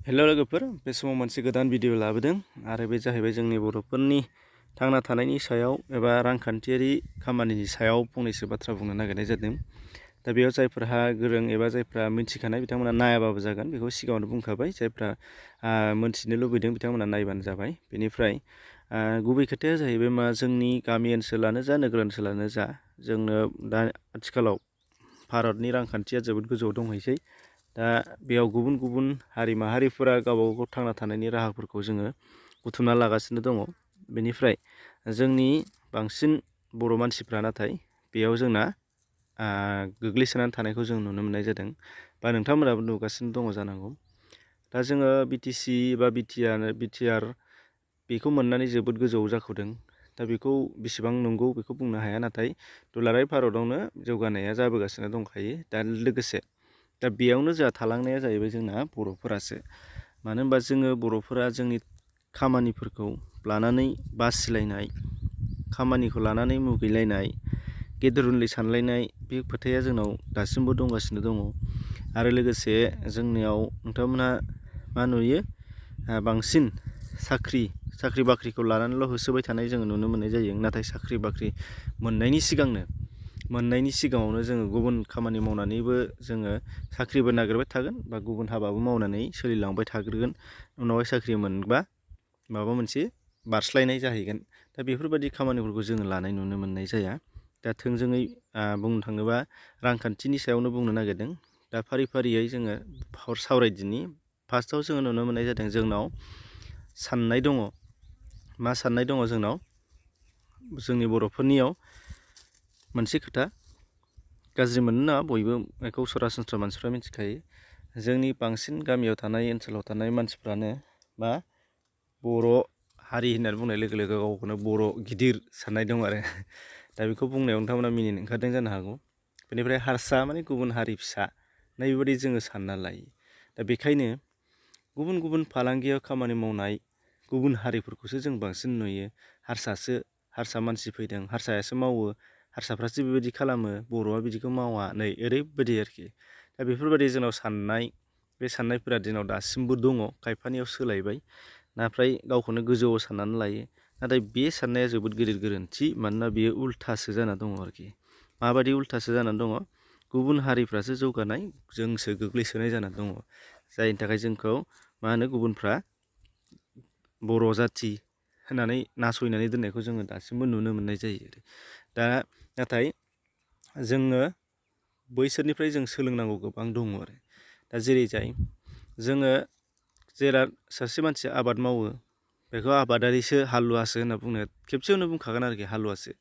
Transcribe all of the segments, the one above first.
हेल' लोगोफोर, बे समाव मोनसे गोदान भिडिअ लाबोदों आरो बे जाहैबाय जोंनि बर'फोरनि थांना थानायनि सायाव एबा रांखान्थियारि खामानिनि सायाव फंनैसो बाथ्रा बुंनो नागिरनाय जादों। दा बेयाव जायफोरहा गोरों एबा जायफ्रा मिथिखानाय बिथांमोना नायाबाबो जागोन, बेखौ सिगाङावनो बुंखाबाय। जायफ्रा मोनथिनो लुबैदों बिथांमोना नायबानो जाबाय। बेनिफ्राय गुबै खोथाया जाहैबाय मा, जोंनि गामि ओनसोलानो जा नोगोर ओनसोलानो जा, जोंनो दा आथिखालाव भारतनि रांखान्थिया जोबोद गोजौआव दंहैसै। दा बेयाव गुबुन गुबुन हारि माहारिफोरा गावबा गाव थांना थानायनि राहाफोरखौ जोङो बुथुमना लागासिनो दङ। बेनिफ्राय जोंनि बांसिन बर' मानसिफ्रा नाथाय बेयाव जोंना गोग्लैसोनानै थानायखौ जों नुनो मोननाय जादों, बा नोंथांमोनाबो नुगासिनो दङ जानांगौ। दा जोङो BTC बा BTR बेखौ मोननानै जोबोद गोजौआव जाखोदों। दा बेखौ बेसेबां नंगौ बेखौ बुंनो हाया, नाथाय दुलाराय भारतआवनो जौगानाया जाबोगासिनो दंखायो। दा लोगोसे दा बेयावनो जोंहा थालांनाया जाहैबाय जोंना बर'फोरासो। मानो होनबा जोङो बर'फोरा जोंनि खामानिफोरखौ लानानै बासिलायनाय, खामानिखौ लानानै मुगैलायनाय, गेदेर उन्दै सानलायनाय, बे खोथाया जोंनाव दासिमबो दंगासिनो दङ। आरो लोगोसे जोंनियाव नोंथांमोनहा मा नुयो, बांसिन साख्रि बाख्रिखौ लानानैल' होसोबाय थानाय जोङो नुनो मोननाय जायो। नाथाय साख्रि बाख्रि मोननायनि सिगाङावनो जोङो गुबुन खामानि मावनानैबो जोङो साख्रिबो नागिरबाय थागोन, बा गुबुन हाबाबो मावनानै सोलिलांबाय थाग्रोगोन। उनावहाय साख्रि मोनबा माबा मोनसे बारस्लायनाय जाहैगोन। दा बेफोरबायदि खामानिफोरखौ जोङो लानाय नुनो मोननाय जाया। दा थोंजोङै बुंनो थाङोबा रांखान्थिनि सायावनो बुंनो नागिरदों। दा फारि फारियै जोङो सावरायदिनि। फार्स्टआव जोङो नुनो मोननाय जादों, जोंनाव साननाय दङ। मा साननाय दङ जोंनाव? जोंनि बर'फोरनियाव मोनसे खोथा, गाज्रि मोननो नाङा, बयबो बेखौ सरासनस्रा मानसिफ्रा मिथिखायो। जोंनि बांसिन गामियाव थानाय, ओनसोलाव थानाय मानसिफ्रानो मा, बर' हारि होननानै बुंनाय लोगो लोगो गावखौनो बर' गिदिर साननाय दं आरो। दा बेखौ बुंनायाव नोंथांमोना मिनिनो ओंखारदों जानो हागौ। बेनिफ्राय हारसा माने गुबुन हारि फिसा, नै बेबायदि जोङो सानना लायो। दा बेखायनो गुबुन गुबुन फालांगियाव खामानि मावनाय गुबुन हारिफोरखौसो जों बांसिन नुयो। हारसा मानसि फैदों, हारसायासो मावो, हारसाफ्रासो बेबायदि खालामो, बर'आ बिदिखौ मावा, नै ओरैबायदि आरोखि। दा बेफोरबायदि जोंनाव साननाय, बे साननायफोरा दिनाव दासिमबो दङ। खायफानियाव सोलायबाय, नाथाय गावखौनो गोजौआव साननानै लायो। नाथाय बे साननाया जोबोद गिदिर गोरोन्थि। मानोना बेयो उल्थासो जाना दङ आरोखि। माबायदि उल्थासो जानानै दङ? गुबुन हारिफ्रासो जौगानाय, जोंसो गोग्लैसोनाय जानानै दङ। जायनि थाखाय जोंखौ मा होनो, गुबुनफ्रा बर' जाथि होननानै नासयनानै दोननायखौ जोङो दासिमबो नुनो मोननाय जायो। दा नाथाय जोङो बैसोरनिफ्राय जों सोलोंनांगौ गोबां दङ आरो। दा जेरैजाय जोङो सासे मानसिया आबाद मावो, बेखौ आबादारिसो, हालुवासो होनना बुंनो खेबसेयावनो बुंखागोन आरोखि, हालुवासो।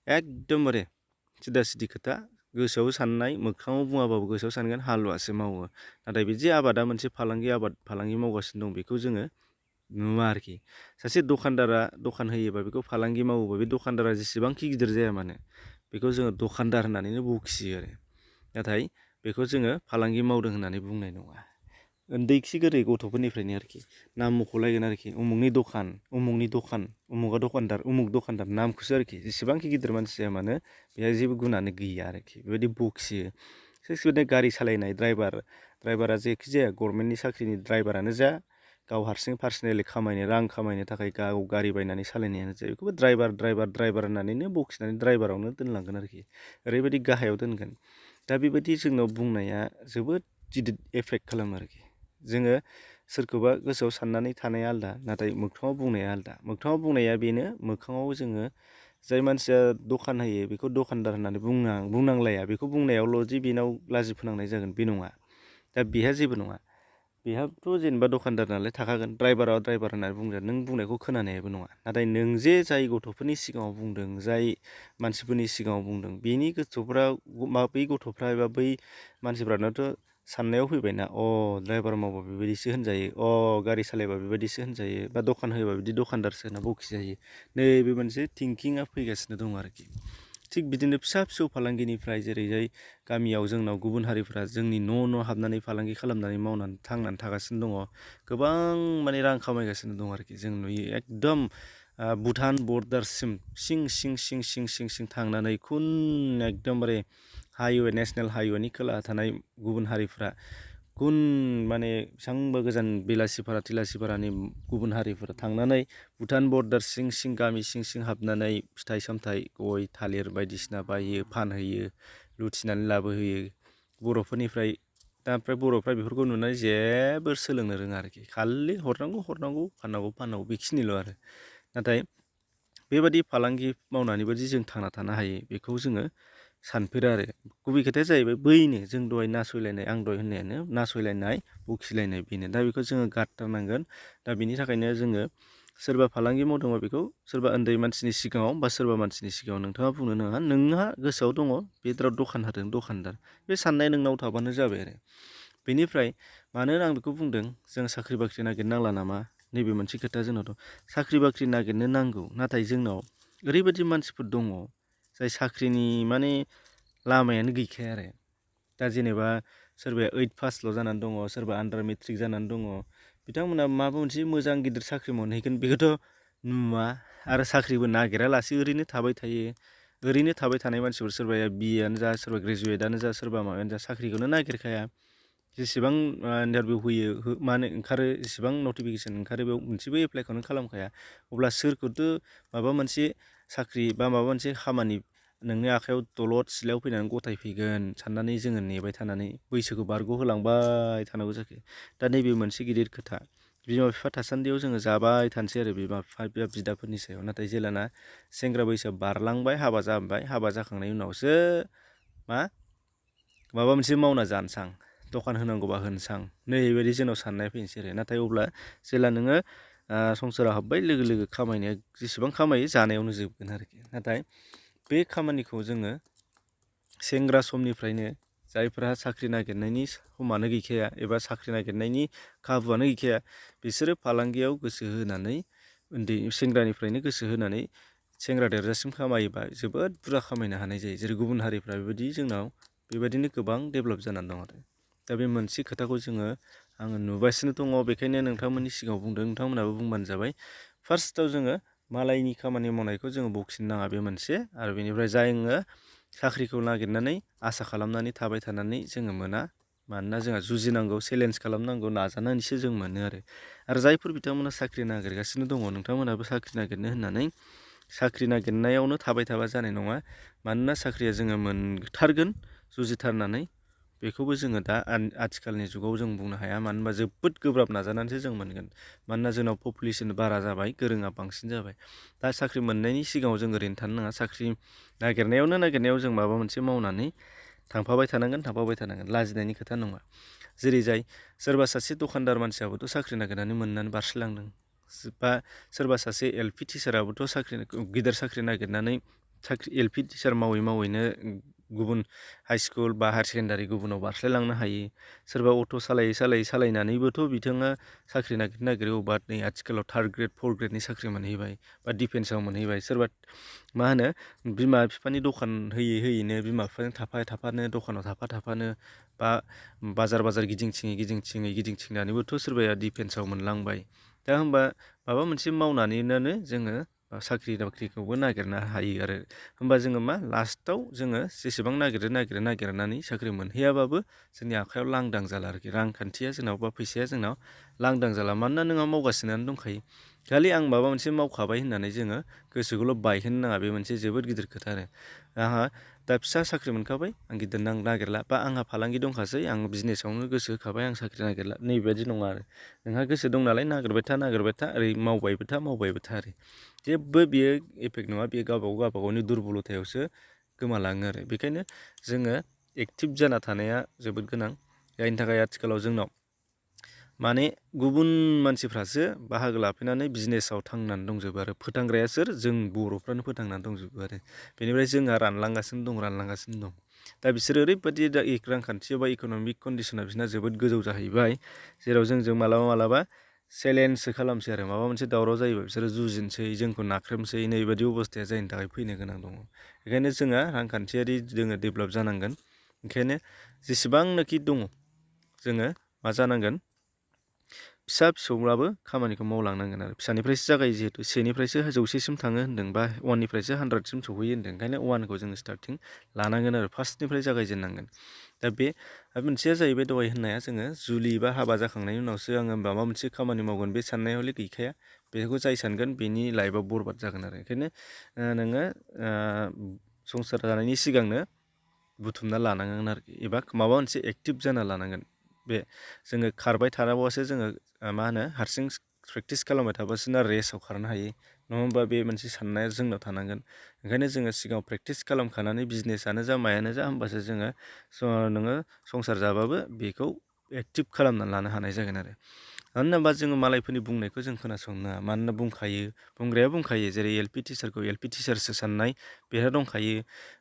एकदमबारे सिदा सिदि खोथा, गोसोआव साननाय, मोखाङाव बुङाबाबो गोसोआव सानगोन हालुवासो मावो। नाथाय बिदि आबादा मोनसे फालांगि मावगासिनो दं, बेखौ जोङो नुवा आरोखि। सासे दखानदारा दखान होयोबा, बेखौ फालांगि मावोबा, बे दखानदारा जेसेबांखि गिदिर जाया मानो, बेखौ जोङो दखानदार होननानैनो बखियो आरो। नाथाय बेखौ जोङो फालांगि मावदों होननानै बुंनाय नङा। उन्दैखि गोरै गथ'फोरनिफ्रायनो आरोखि नाम मख'लायगोन आरोखि, उमुगनि दखान, उमुगा दखानदार, उमुग दखानदार, नामखौसो आरोखि। जेसेबांखि गिदिर मानसि जाया मानो, बेहा जेबो गुनानो गैया आरोखि। बेबायदि बखियो। सोरबा गारि सालायनाय ड्राइभारा जेखि जाया, गभर्नमेन्टनि साख्रिनि ड्राइभारानो जा, गाव हारसिं पार्सनेलि रां खामायनो थाखाय गाव गारि बायनानै सालायनायानो जायो, बेखौबो ड्राइभार होननानैनो बखिनानै ड्राइभारावनो दोनलांगोन आरोखि। ओरैबायदि गाहायाव दोनगोन। दा बेबायदि जोंनाव बुंनाया जोबोद गिदिर एफेक्ट खालामो आरोखि। जोङो सोरखौबा गोसोआव साननानै थानाया आलदा, नाथाय मोगथाङाव बुंनाया आलदा। मोगथाङाव बुंनाया बेनो, मोखाङाव जोङो जाय मानसिया दखान होयो बेखौ दखानदार होननानै बुंनांलाया। बेखौ बुंनायावल' दि बेनाव लाजि फोनांनाय जागोन, बे नङा। दा बेहा जेबो नङा। बेहाथ' जेनेबा दखानदार नालाय थाखागोन, ड्राइभार होननानै बुंगोन, नों बुंनायखौ खोनानायाबो नङा। नाथाय नों जे जाय गथ'फोरनि सिगाङाव बुंदों, जाय मानसिफोरनि सिगाङाव बुंदों, बेनि गोसोफ्रा, बै गथ'फ्रा एबा बै मानसिफ्रानोथ' साननायाव फैबायना, ड्राइभार मावबा बेबायदिसो होनजायो, गारि सालायबा बेबायदिसो होनजायो, बा दखान होयोबा बिदि दखानदारसो होनना बखिजायो। नैबे मोनसे थिंकिंआ फैगासिनो दं आरोखि। थिग बिदिनो फिसा फिसौ फालांगिनिफ्राय, जेरैजाय गामियाव जोंनाव गुबुन हारिफ्रा जोंनि न' हाबनानै फालांगि खालामनानै थांनानै थागासिनो दङ। गोबां माने रां खामायगासिनो दं आरोखि। जों नुयो एकदम भुटान बर्डारसिम सिं थांनानै एकदमबारे नेसनेल हाइवेनि खोलाहा थानाय गुबुन हारिफ्रा गुन माने बेसेबांबा गोजान बेलासिपारा थिलासिपारानि गुबुन हारिफोरा थांनानै भुटान बर्डार सिं सिं गामि सिं सिं हाबनानै फिथाइ सामथाइ गय थालिर बायदिसिना बायो फानहैयो लुथिनानै लाबोहोयो बर'फोरनिफ्राय। दा ओमफ्राय बर'फ्रा बेफोरखौ नुनानै जेबो सोलोंनो रोङा आरोखि, खालि हरनांगौ फाननांगौ बेखिनिल' आरो। नाथाय बेबादि फालांगि मावनानैबोदि जों थांना थानो हायो बेखौ जोङो सानफेरा आरो। गुबै खोथाया जाहैबाय बैनो जों दहाय नासयलायनाय, आं दहाय होननायानो नासयलायनाय बखिलायनाय बेनो। दा बेखौ जोङो गारथारनांगोन। दा बिनि थाखायनो जोङो सोरबा फालांगि मावदोंबा बेखौ सोरबा उन्दै मानसिनि सिगाङाव बा सोरबा मानसिनि सिगाङाव नोंथाङा बुंनो नाङा। नोंहा गोसोआव दङ बे दखान होदों दखानदार, बे साननाया नोंनाव थाबानो जाबाय आरो। बेनिफ्राय मानो आं बेखौ बुंदों जों साख्रि बाख्रि नागिरनांला नामा, नैबे मोनसे खोथा जोंनाव दं। साख्रि बाख्रि नागिरनो नांगौ, नाथाय जोंनाव ओरैबायदि मानसिफोर दङ जाय साख्रिनि माने लामायानो गैखाया आरो। दा जेनेबा सोरबाया 8 पासल' जानानै दङ, सोरबा आन्दार मेट्रिक जानानै दङ, बिथांमोना माबा मोनसे मोजां गिदिर साख्रि मोनहैगोन बेखौथ' नुवा आरो साख्रिबो नागिरालासे ओरैनो थाबाय थायो। ओरैनो थाबाय थानाय मानसिफोर, सोरबाया बिएआनो जा, सोरबा ग्रेजुवेटआनो जा, सोरबा माबायानो जा, साख्रिखौनो नागिरखाया। जेसेबां इन्टारभिउ होयो माने ओंखारो, जेसेबां नटिफिकेसन ओंखारो बेयाव मोनसेबो एप्लाइखौनो खालामखाया। अब्ला सोरखौथो माबा मोनसे साख्रि बा माबा मोनसे खामानि नोंनि आखायाव दलद सिलायाव फैनानै गथायफैगोन साननानै जोङो नेबाय थानानै बैसोखौ बारग'होलांबाय थानांगौ जाखो। दा नैबे मोनसे गिदिर खोथा। बिमा बिफा थासान्दियाव जोङो जाबाय थानोसै आरो बिमा बिफा बिदाफोरनि सायाव। नाथाय जेलाना सेंग्रा बैसोआ बारलांबाय, हाबा जाबाय, हाबा जाखांनायनि उनावसो माबा मोनसे मावना जानसां, दखान होनांगौबा होनसां, नैबायदि जोंनाव साननाय फैनोसै आरो। नाथाय अब्ला जेला नोङो संसाराव हाबबाय लोगो लोगो खामायनाया जेसेबां खामायो जानायावनो जोबगोन आरोखि। नाथाय बे खामानिखौ जोङो सेंग्रा समनिफ्रायनो जायफ्रा साख्रि नागिरनायनि समानो गैखाया एबा साख्रि नागिरनायनि खाबुआनो गैखाया, बिसोरो फालांगियाव गोसो होनानै उन्दै सेंग्रानिफ्रायनो गोसो होनानै सेंग्रा देरजासिम खामायोबा जोबोद बुरजा खामायनो हानाय जायो। जेरै गुबुन हारिफ्रा बेबायदि जोंनाव बेबायदिनो गोबां डेभेलप जानानै दं आरो। दा बे मोनसे खोथाखौ आङो नुगासिनो दङ, बेखायनो नोंथांमोननि सिगाङाव बुंदों, नोंथांमोनाबो बुंबानो जाबाय। फार्स्टआव जोङो मालायनि खामानि मावनायखौ जोङो बखिनो नाङा, बे मोनसे। आरो बेनिफ्राय जोङो साख्रिखौ नागिरनानै आसा खालामनानै थाबाय थानानै जोङो मोना। मानोना जोंहा जुजिनांगौ, चेलेन्ज खालामनांगौ, नाजानानैसो जों मोनो आरो जायफोर बिथांमोना साख्रि नागिरगासिनो दङ, नोंथांमोनाबो साख्रि नागिरनो होननानै साख्रि नागिरनायावनो थाबाय थाबा जानाय नङा। मानोना साख्रिया जोङो मोनथारगोन जुजिथारनानै। बेखौबो जोङो दा आथिखालनि जुगाव जों बुंनो हाया, मानो होनबा जोबोद गोब्राब नाजानानैसो जों मोनगोन। मानोना जोंनाव पपुलेसन बारा जाबाय, गोरोङा बांसिन जाबाय। दा साख्रि मोननायनि सिगाङाव जों ओरैनो थानो नाङा। साख्रि नागिरनायाव जों माबा मोनसे मावनानै थांफाबाय थानांगोन, लाजिनायनि खोथा नङा। जेरै सोरबा सासे दखानदार मानसियाबोथ' साख्रि नागिरनानै मोननानै बारस्लायलांदों, बा सोरबा सासे एलपि टिचाराबोथ' गिदिर साख्रि नागिरनानै एलपि टिचार मावै मावैनो गुबुन हाइ स्कुल बा हायार सेकेन्डारि गुबुनाव बारस्लायलांनो हायो। सोरबा अट' सालायनानैबोथ' बिथाङा साख्रि नागिरो अबा नै आथिखालाव 3rd ग्रेड 4th ग्रेडनि साख्रि मोनहैबाय बा डिफेन्सआव मोनहैबाय। सोरबा बिमा बिफानि दखान होयैनो, बिमा बिफाजों थाफानो दखानाव थाफानो बा बाजार गिदिंथिंनानैबोथ' सोरबाया डिफेन्सआव मोनलांबाय। दा होमबा माबा मोनसे मावनानैनो जोङो साख्रि बाख्रिखौबो नागिरनो हायो आरो। होमबा जोङो लास्टआव जोङो जेसेबां नागिरनानै साख्रि मोनहैयाबाबो जोंनि आखायाव लांदां जाला आरोखि। रांखान्थिया जोंनाव बा फैसाया जोंनाव लांदां जाला। मानोना नोंहा मावगासिनो दंखायो। खालि आं माबा मोनसे मावखाबाय होननानै जोङो गोसोखौल' बायहोनो नाङा, बे मोनसे जोबोद गिदिर खोथा आरो। आंहा दा फिसा साख्रि मोनखाबाय, आं गिदिर नागिरला, बा आंहा फालांगि दंखासै, आं बिजनेसावनो गोसो होखाबाय, आं साख्रि नागिरला, नैबायदि नङा आरो। नोंहा गोसो दं नालाय नागिरबाय था, ओरै मावबायबो था आरो। जेबो बियो एफेक्ट नङा, बेयो गावबा गावनि दुरबलथायावसो गोमालाङो आरो। बेखायनो जोङो एक्टिभ जाना थानाया जोबोद गोनां। जायनि थाखाय आथिखालाव जोंनाव गुबुन मानसिफ्रासो बाहागो लाफैनानै बिजनेसाव थांनानै दंजोबो आरो। फोथांग्राया सोर? जों बर'फ्रानो फोथांनानै दंजोबो आरो। बेनिफ्राय जोंहा रानलांगासिनो दं। दा बिसोरो ओरैबायदि रांखान्थियाव बा इक'नमिक कन्डिसना बिसोरना जोबोद गोजौ जाहैबाय, जेराव जोंजों मालाबा चेलेन्जसो खालामसै आरो। माबा मोनसे दावराव जायोबा बिसोरो जुजिनोसै, जोंखौ नाख्रेबनोसै, नैबायदि अबस्थाया जायनि थाखाय फैनो गोनां दङ। बेखायनो जोंहा रांखान्थियारि डेभेलप जानांगोन। ओंखायनो जेसेबांनाखि दङ जोङो मा जानांगोन, फिसा फिसौब्लाबो खामानिखौ मावलांनांगोन आरो फिसानिफ्रायसो जागायो जिहेतु सेनिफ्रायसो जौसेसिम थाङो होन्दों बा 1निफ्रायसो 100सिम सौहैयो होन्दों ओंखायनो 1खौ जोङो स्टार्टिं लानांगोन आरो फार्स्टनिफ्राय जागायजेननांगोन दा बे मोनसेया जाहैबाय दहाय होननाया जोङो जुलि बा हाबा जाखांनायनि उनावसो आङो माबा मोनसे खामानि मावगोन बे साननाया हले गैखाया बेखौ जाय सानगोन बेनि लाइफआ बरबाद जागोन आरो ओंखायनो नोङो संसार जानायनि सिगांनो बुथुमना लानांगोन आरोखि एबा माबा मोनसे एक्टिभ जाना लानांगोन बे जोङो खारबाय थानांगौसो जोङो मा होनो हारसिं प्रेक्टिस खालामबाय थाबासो ना रेसाव खारनो हायो नङा होमबा बे मोनसे साननाया जोंनाव थानांगोन ओंखायनो जोङो सिगाङाव प्रेक्टिस खालामखानानै बिजनेसआनो जा मायानो जा होमबासो जोङो नोङो संसार जाबाबो बेखौ एक्टिभ खालामनानै लानो हानाय जागोन आरो मानो होनोबा जोङो मालायफोरनि बुंनायखौ जों खोनासंनो नाङा मानोना बुंग्राया बुंखायो जेरै एलपि टिचारसो साननाय बेहा दंखायो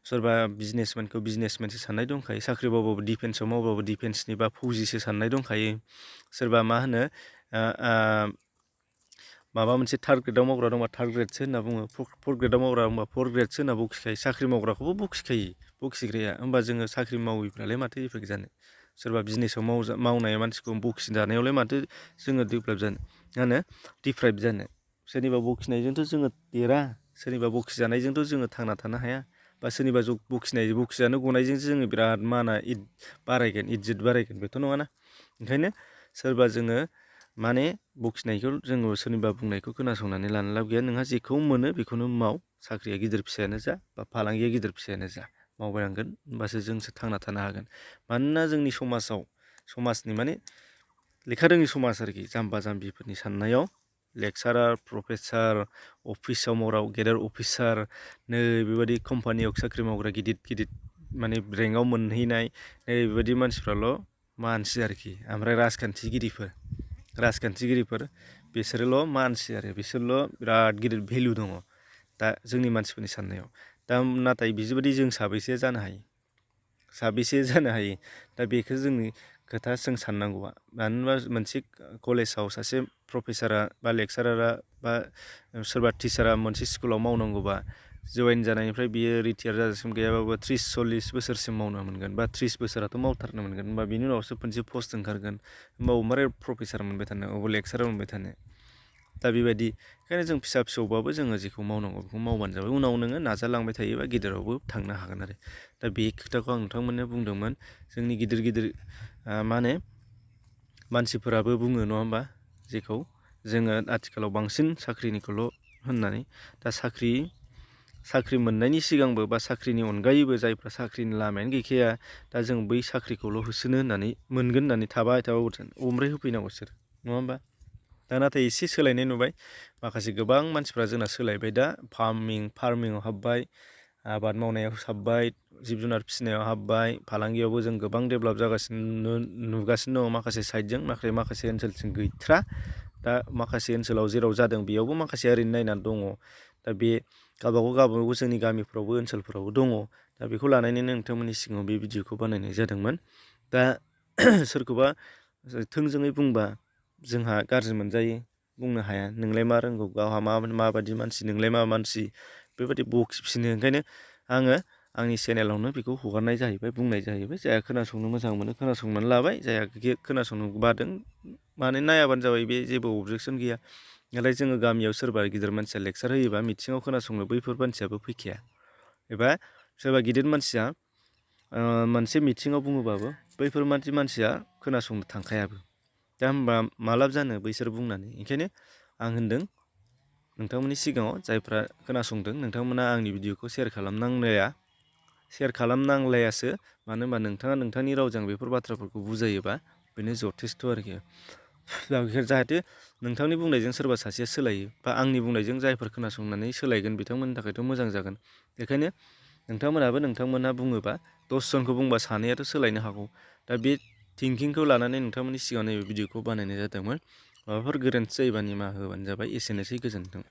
सोरबा बिजनेसमेनखौ बिजनेसमेनसो साननाय दंखायो साख्रि मावबाबो डिफेन्सआव मावबाबो डिफेन्सनि बा फौजिसो साननाय दंखायो सोरबा मा होनो माबा मोनसे थार्द ग्रेडआव मावग्रा दंबा थार्द ग्रेडसो होनना बुङो फर्थ ग्रेडआव मावग्रा दंबा फर्थ ग्रेडसो होनना बखिखायो साख्रि मावग्राखौबो बखिग्राया होमबा जोङो साख्रि मावैफ्रालाय माथो इफेक्ट जानो सोरबा बिजनेसाव मावनाय मानसिखौ बखिजानायावलाय माथो जोङो डिप्राइभ जानो सोरनिबा बखिनायजोंथ' जोङो देरा सोरनिबा बखिजानायजोंथ' जोङो थांना थानो हाया बा सोरनिबा बखिजानो गनायजोंसो जोङो बिराद माना बारायगोन इज्जत बारायगोन बेथ' नङाना ओंखायनो सोरबा जोङो माने बखिनायखौ जोङो सोरनिबा बुंनायखौ खोनासंनानै लानो लाब गैया नोंहा जेखौ मोनो बेखौनो माव साख्रिया गिदिर फिसायानो जा बा फालांगिया गिदिर फिसायानो जा मावबायनांगोन होमबासो जोंसो थांना थानो हागोन मानोना जोंनि समाजनि माने लेखा रोङि समाज आरोखि जाम्बा जाम्बिफोरनि साननायाव लेक्सारार प्रफेसार अफिसाव मावग्रा गेदेर अफिसार नै बेबायदि कम्पानियाव साख्रि मावग्रा गिदिर माने रेंकआव मोनहैनाय नै बेबायदि मानसिफ्राल' मानसि आरोखि ओमफ्राय राजखान्थिगिरिफोर बिसोरोल' मानसि आरो बिसोरल' बिराद गिदिर भेलु दङ दा जोंनि मानसिफोरनि साननायाव दा नाथाय बिदिबायदि जों साबैसे जानो हायो दा बेखौ जोंनि खोथा जों साननांगौआ मानो होनबा मोनसे कलेजाव सासे प्रफेसारा बा लेक्सारारा बा सोरबा टिचारा मोनसे स्कुलाव मावनांगौबा जयेन जानायनिफ्राय बियो रिटायार जाजासिम गैयाबाबो 30-40 बोसोरसिम मावनो मोनगोन बा 30 बोसोराथ' मावथारनो मोनगोन होमबा बिनि उनावसो मोनसे पस्ट ओंखारगोन होमबा मारै प्रफेसार मोनबाय थानो अबाव लेक्सारार मोनबाय थानो दा बेबायदि ओंखायनो जों फिसा फिसौबाबो जोङो जेखौ मावनांगौ बेखौ मावबानो जाबाय उनाव नोङो नाजालांबाय थायोबा गिदिरावबो थांनो हागोन आरो दा बे खोथाखौ आं नोंथांमोननो बुंदोंमोन जोंनि गिदिर माने मानसिफोराबो बुङो नङा होमबा जेखौ जोङो आथिखालाव बांसिन साख्रिनिखौल' होननानै दा साख्रि मोननायनि सिगांबो बा साख्रिनि अनगायैबो जायफ्रा साख्रिनि लामायानो गैखाया दा जों बै साख्रिखौल' होसोनो होननानै मोनगोन होननानै थाबाय अमब्राय होफैनांगौ सोर नङा होमबा दा नाथाय एसे सोलायनाय नुबाय माखासे गोबां मानसिफ्रा जोंना सोलायबाय दा फार्मिङाव हाबबाय आबाद मावनायाव हाबबाय जिब जुनार फिसिनायाव हाबबाय फालांगियावबो जों गोबां डेभेलप जागासिनो नुगासिनो दङ माखासे साइडजों नाथाय माखासे ओनसोलथिं गैथ्रा दा माखासे ओनसोलाव जेराव जादों बेयावबो माखासे ओरैनो नायनानै दङ दा बे गावबागाव जोंनि गामिफ्रावबो ओनसोलफ्रावबो दङ दा बेखौ लानानैनो नोंथांमोननि सिगाङाव बे भिडिअखौ बानायनाय जादोंमोन दा सोरखौबा थोंजोङै बुंबा जोंहा गाज्रि मोनजायो बुंनो हाया नोंलाय मा रोंगौ गावहा माबायदि मानसि नोंलाय मा मानसि बेबायदि बखिफिनो ओंखायनो आङो आंनि चेनेलावनो बेखौ हगारनाय जाहैबाय बुंनाय जाहैबाय जायहा खोनासंनो मोजां मोनो खोनासंनानै लाबाय जायहा खोनासंनो बादों माने नायाबानो जाबाय बे जेबो अबजेक्सन गैया नाथाय जोङो गामियाव सोरबा गिदिर मानसिया लेक्सार होयोबा मिथिङाव खोनासंनो बैफोर मानसियाबो फैखाया एबा सोरबा गिदिर मानसिया मोनसे मिथिङाव बुङोबाबो बैफोर मानसिया खोनासंनो थांखायाबो दा होमबा मालाब जानो बैसोर बुंनानै ओंखायनो आं होनदों नोंथांमोननि सिगाङाव जायफ्रा खोनासंदों नोंथांमोना आंनि भिडिअखौ सेयार खालामनांलायासो मानो होनबा नोंथाङा नोंथांनि रावजों बेफोर बाथ्राफोरखौ बुजायोबा बेनो जथेस्थ' आरोखि जाहाथे नोंथांनि बुंनायजों सोरबा सासेया सोलायो बा आंनि बुंनायजों जायफोर खोनासंनानै सोलायगोन बिथांमोननि थाखायथ' मोजां जागोन बेखायनो नोंथांमोनहा बुङोबा 10 जनखौ बुंबा सानैयाथ' सोलायनो हागौ दा बे थिंकिंखौ लानानै नोंथांमोननि सिगाङाव नैबे भिडिअखौ बानायनाय जादोंमोन माबाफोर गोरोन्थि जायोबा निमाहा होबानो जाबाय एसेनोसै गोजोन्थों।